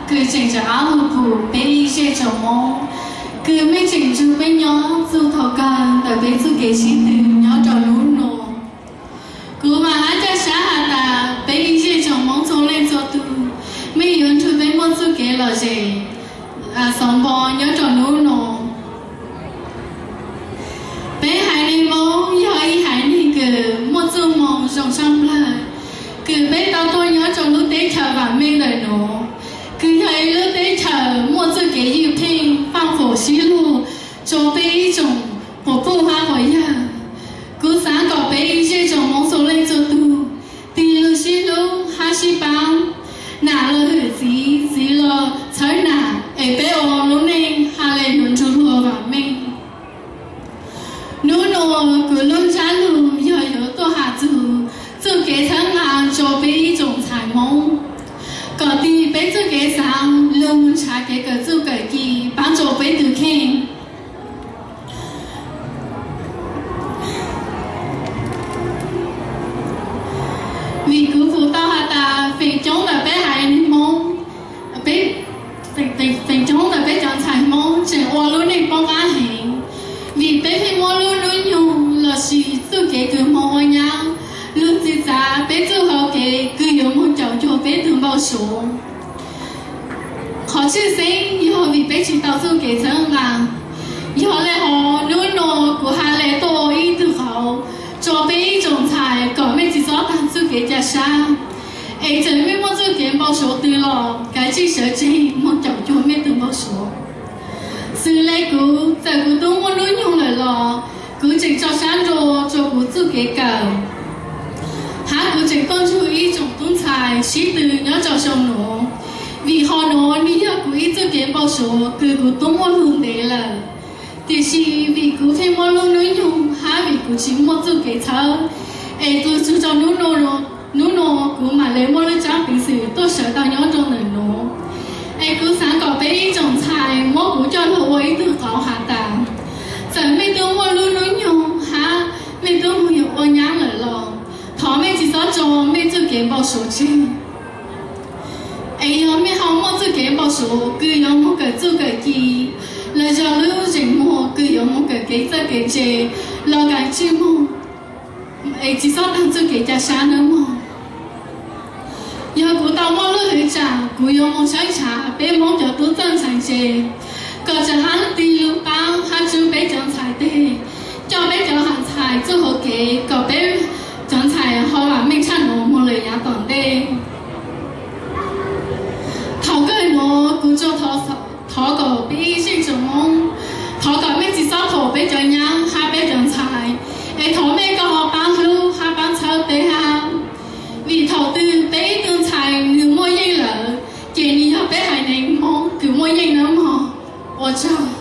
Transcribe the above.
kws tseem tsav ab lug pum peb ib zej tsoom Moob, kws mej tseem nrug peb nyob txug thaus kawg ntawm peb txuj kev sib tw nyob rua nub nua. Kuv vaam hab ca sab has tas peb ib zej tsoom Moob txhua leej txhua tug, mej yuav nrug peb muaj txuj kev lom zem xov npo nyob rua nub nua. Peb haiv neeg Moob yog ib haiv neeg kws muaj txuj moo zoo tshaj plawg, kws peb tau tuaj nyob rua lub teb chaws vaam meej ntawm nuav, kws yog ib lub teb chaws muaj txuj kev ywj pheej faaj foom sib luag rua peb ib tsoom quas puj hab quas yawg. Kuv xaav kom peb ib zej tsoom Moob txhua leej txhua tug tig lug sib hlub hab sib paab, nam los hwm txiv, txiv los txhawb nam, es peb ua lub neej ha le nuav nrug luag vaam meej. Nub nua kuv lub ntsab lug yog yuav tuaj has txug txuj kev txhawb nqaa rua peb ib tsoom ntxhais Moob, kom tig peb txuj kev xaav lug nrhav kev kawm txuj kawm ci paab rua peb tug kheej. Vim kuv pum tau has tas feem coob ntawm peb haiv neeg Moob, feem coob ntawm peb cov ntxhais Moob tseem ua lub neej poob qab heev, vim peb pheej muab lub hnub nyoog lossis txuj kev kws moog ua nyaab lug txi txav peb txuj hauv kev kws yuav moog caum cuag peb tug npau suav. Qhov tshwj xeeb yog vim peb tsis tau txuj kev txhawb nqaa. Yog le hov nub nua kuv ha le tuaj ua ib tug qauv rua peb ib tsoom ntxhais kom mej tsi xob taag txuj kev ca sab, es txawm mej muaj txuj kev npau suav twg los kav tsij sawv tseg moog caum cuag mej tug npau suav. Xws le kuv, txawm kuv tub muaj hnub nyoog lawm los kuv tseem tso sab nrua rua kuv txuj kev kawm, hab kuv tseem tuaj nrug ib tsoom tub ntxhais sib tw nyob rua xyoo nuav. Vim qhov nuav nwg yog kuv ib txuj kev npau suav kws kuv tub muaj lug ntev lawm, tiam sis vim kuv pheej muab lub hnub nyoog hab vim kuv tsis muaj txuj kev txhawb, es txug txug rua nub nua kuv maam le muaj lub tsaab peev xwm tuaj sawv tau nyob rua ntawm nuav. Es kuv xaav kom peb ib tsoom ntxhais muab kuv coj lug ua ib tug qauv has tas, txawm mej tub muaj lub hnub nyoog hab mej tub moog yuav ua nyaab lawm los thov mej tsi xob tso mej txuj kev npau suav tseg. Es yog mej ho muaj txuj kev npau suav kws yuav moog kawm txuj kawm ci, los yog lub zeem muag kws yuav moog kawm kev txawj kev ntse, los kav tsij moog, es tsi xob taag txuj kev ca sab nawb mog. Yog kuv tau muaj lub hwv tsaam kuv yuav moog saib ntshav peb Moob cov tub txawj ntxhais ntse, kom tsaam hab tig lug paab hab tswb peb cov ntxhais teg, coj peb cov ntxhais txuj hauv kev kom peb cov ntxhais ho vaam meej tshaj nuav moog le yaav tom ntej. Thaus kawg nuav kuv tsuas thov kom peb ib zeej tsoom Moob, thov kom mej tsi xob thaum peb cov nyaab hab peb cov ntxhais, es thov mej kuj ho paab hlub hab paab txhawb peb hab. Vim thaum twg peb ib tug ntxhais nwg muaj yeej lawm, ces nwg yog peb haiv neeg Moob kws muaj yeej nawb mog. Ua tsaug.